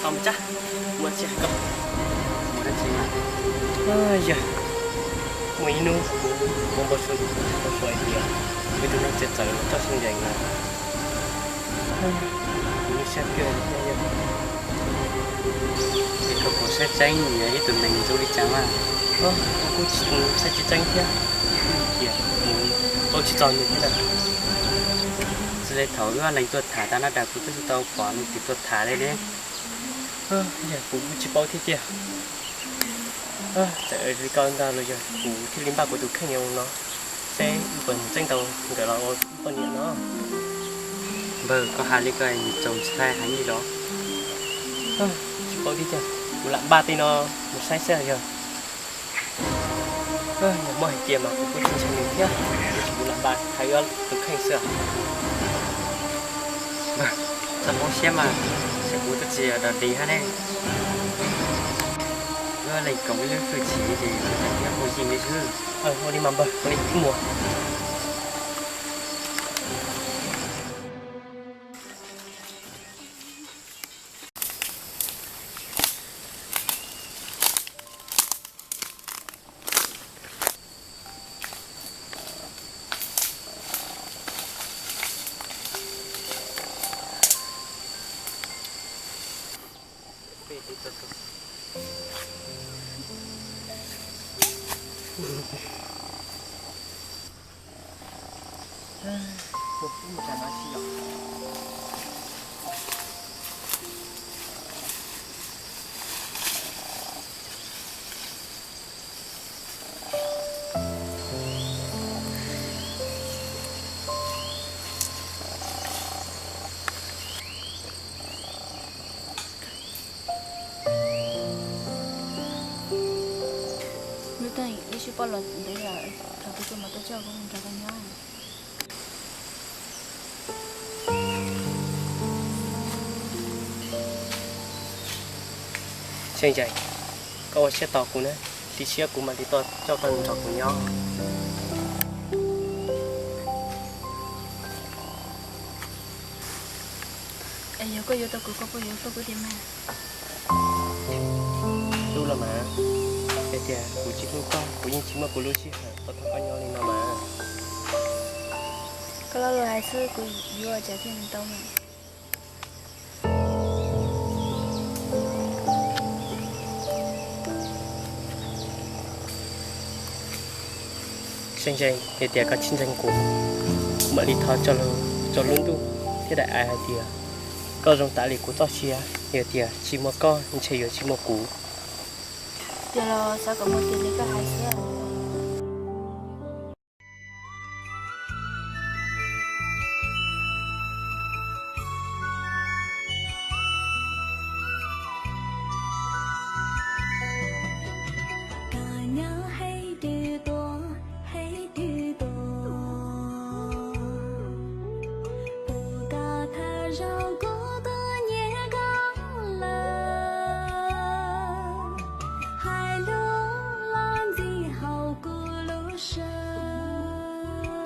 Tau mas Tsab, muaj dab tsi hais koj? Muaj dab tsi mas? Yog muaj ib hnub kuv ua npau suav, npau suav hais tias kuv tus neeg txawv txawv txoj sia nkees lawm. Kuv yeej xav tias yog, es koj puas saib tseeb yog ib tug neeg zoo li cas mas? Kuv kuj saib tsis tseeb thiab, tias kuv paub tsis txog nws thiab na. Txij li thaum wb leeg tuaj tham tag no tas kuv twb tsis tau pom leej twg tuaj tham li ne. Yog kuv kuj tsis paub thiab tiag. Txawm li koj ntag los yog kuv thiaj li npaj kuv tus kheej no, seb wb puas tseeb tau nkawd los ua poj niam no. Npawg, koj hais li ko nws txaus ntshai heev li los? Tsis paub thiab tiag, kuv lam npaj tej no mus saib seb yog. Yog muaj hais tias mas kuv kuj tsis ntshai nws thiab, tiam sis kuv lam npaj hais wb tus kheej xwb. Npawg, txhob mob siab mas, xyov kuv twb tsis yog dog dig hab ne. Wb leej koom ib lub hwj chim ces ua cas thiaj muaj yeej li xwb. Ua li mas npawg, ua li wb mus. Lub teeb ib sij poj los ntawd yom, thaum kuv tuaj mas tuaj coj kuv mus nrog koj nyob. Xeeb Zeem, koj ua siab tos kuv na, tib siab kuv mam li tuaj coj koj mus nrog kuv nyob. Es yog koj yuav tau kuv, koj puas yuav tau kuv tiag mas? Hlub los mas, yog tias kuv tsis hlub koj, kuv yeej tsis muaj kuv lub sij hawm tuaj nrog koj nyob li no mas. Koj lo lus hais xwb, kuv yuav ua cas thiaj li tau mas. Xeeb Zeem, yog tias koj tsis ntseeg kuv, kuv mam li thov txog lub ntuj thiab daim av hais tias koj zoo tas li kuv txoj sia, yog tias tsis muaj koj ntshe yuav tsis muaj kuv. Tiag los xav kom muaj tiag li koj hais xwb. Koj nyob hais twg tuaj, hais twg tuaj, kuv koj thawj zaug kuv tuaj nyiam koj lawm. Hais lus los ntxim haum kuv lub siab,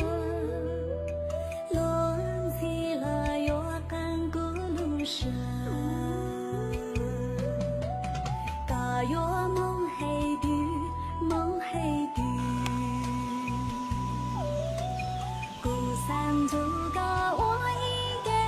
lus ntxhi los yuav qee kuv lub siab. Koj yuav mus hais twg, mus hais twg, kuv xav nrog koj ua ib ke.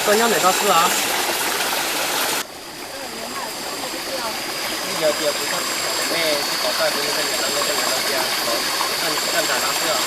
Koj nyob ntawm no xwb los? Yog tias kuv txhob tsis pom nej, tsis pom koj, kuv yuav coj nyiam no, coj nyiam no tias koj nram no xwb os.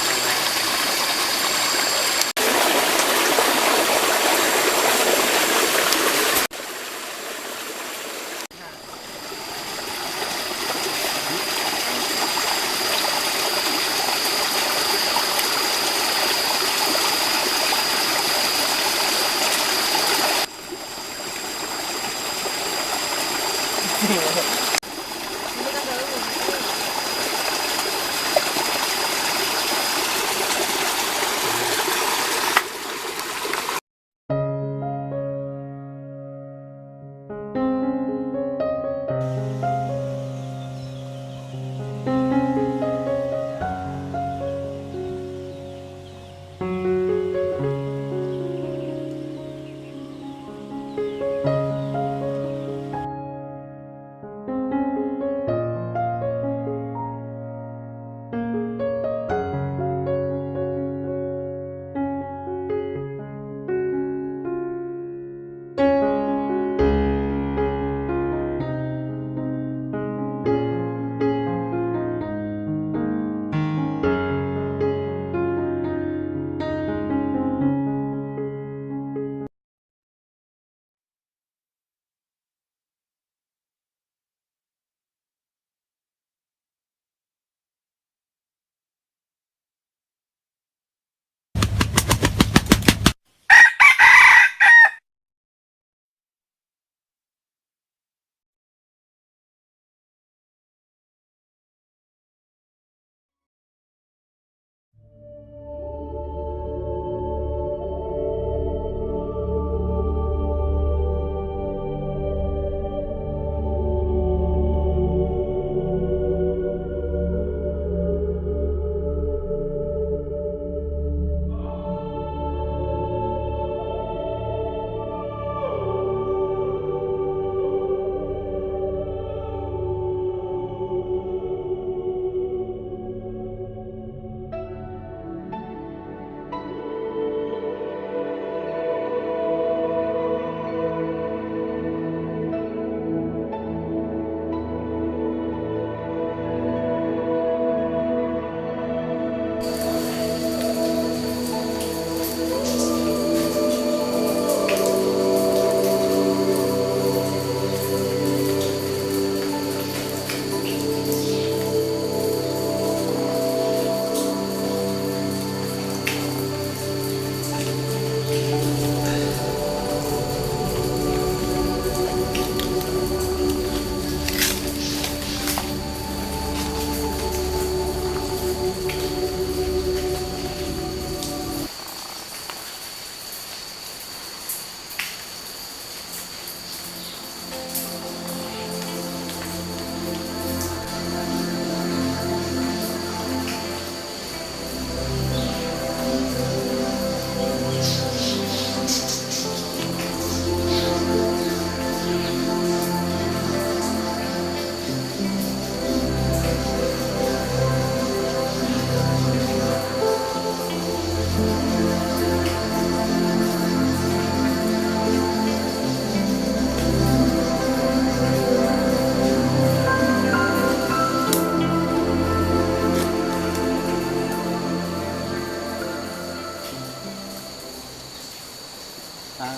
Ab,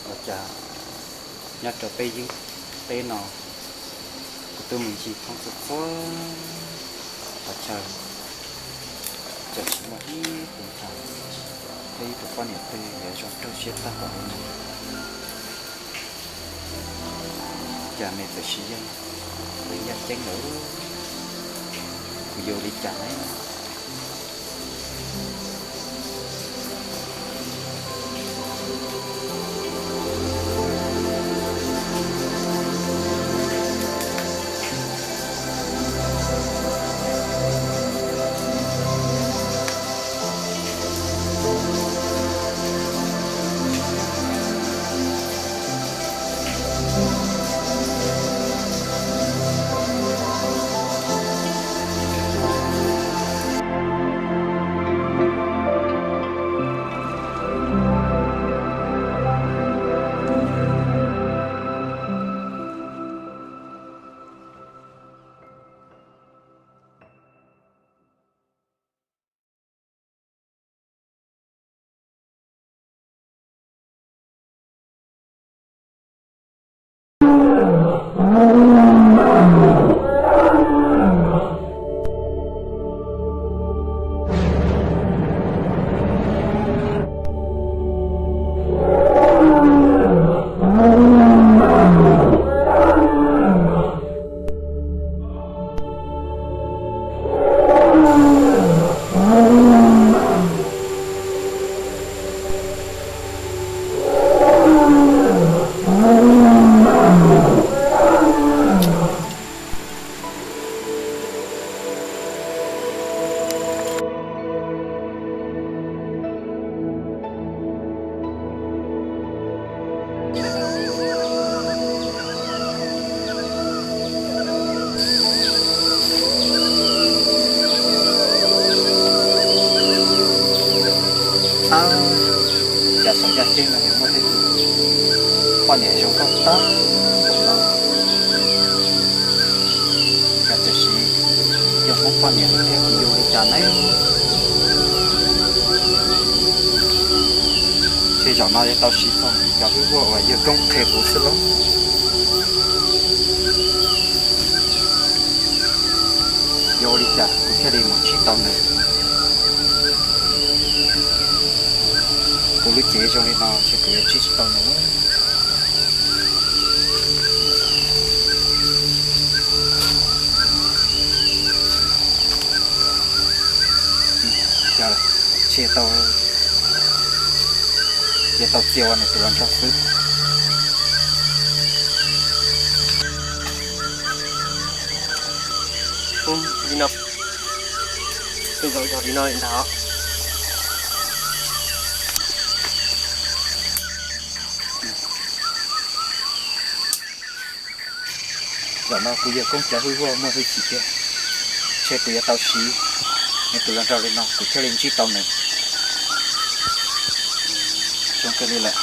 ua cas nyob rau peb yeeb teb no, kuv twb mus ncig thoob txhua txhua qhov chaw, txawm tsis muaj ib tug ntxhais thiab ib tug poj niam twg yuav zoo raug siab tag npaum li no. Cas me txawm siv yeej, yeej yaj ceeb lawm, kuv yuav ua li cas ne? Poj niam zoo nkauj tag npaum no, cas tiam sis yog Hmoob poj niam lawm thiab kuv yuav ua li cas ne? Ntshe zaum no yuav tau siv txog cov hwj huaj uas yawg koob qhia kuv xwb lauj. Yuav ua li cas kuv thiaj li mus ntsib tau nws? Kuv lub cev zoo li no ntshe kuv yuav ntsib tsis tau nws. Ces tau txia ua nws tus hluas nraug xwb. Li no, tus zaum yog li no ntag. Zaum no kuv yawg koob cov hwj huaj muaj hwj chim tiag, ntshe kuv yuav tau siv nws tus hluas nraug li no kuv thiaj li ntsib tau nws. Zoo kawg li lawm.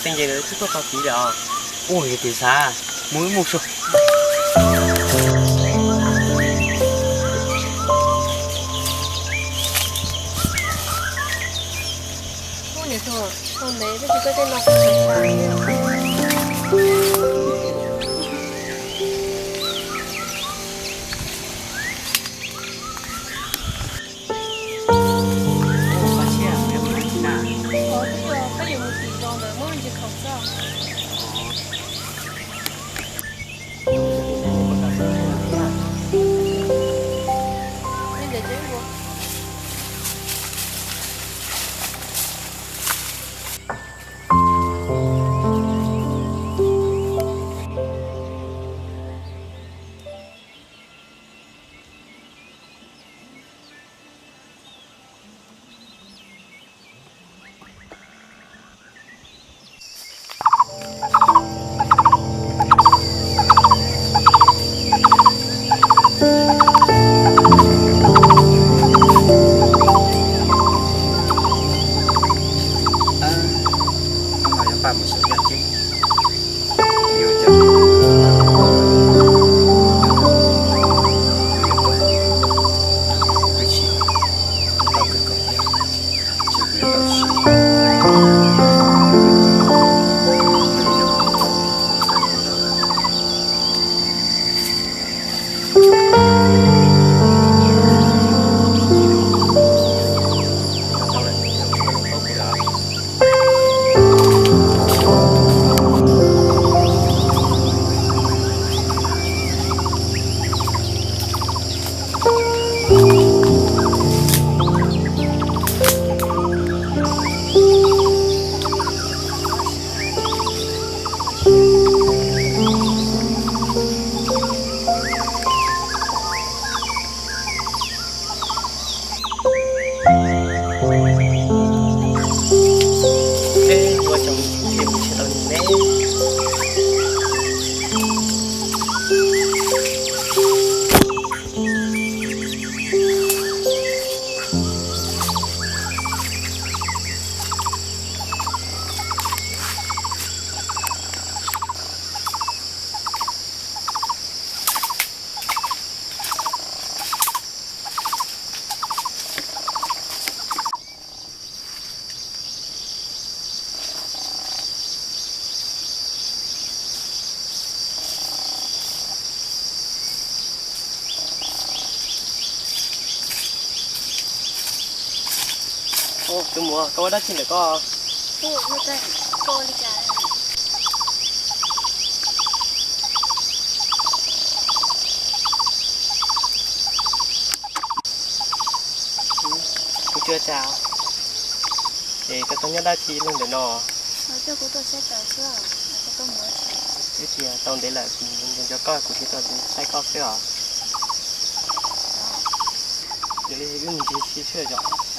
Xeeb Nce lawv twb tuaj txog tid lawm os. Ua yog tus xav mus ib mus sua. Tus muam, koj ua dab tsi ntawm koj? Kuv Ua cas? Es koj tuaj nyob dab tsi ib leeg ntawm no? Wb tias tau ntev lawm, kuv nco nco koj kuv thiaj tuaj saib koj xwb os. Yog li wb mus ncig si seb zos.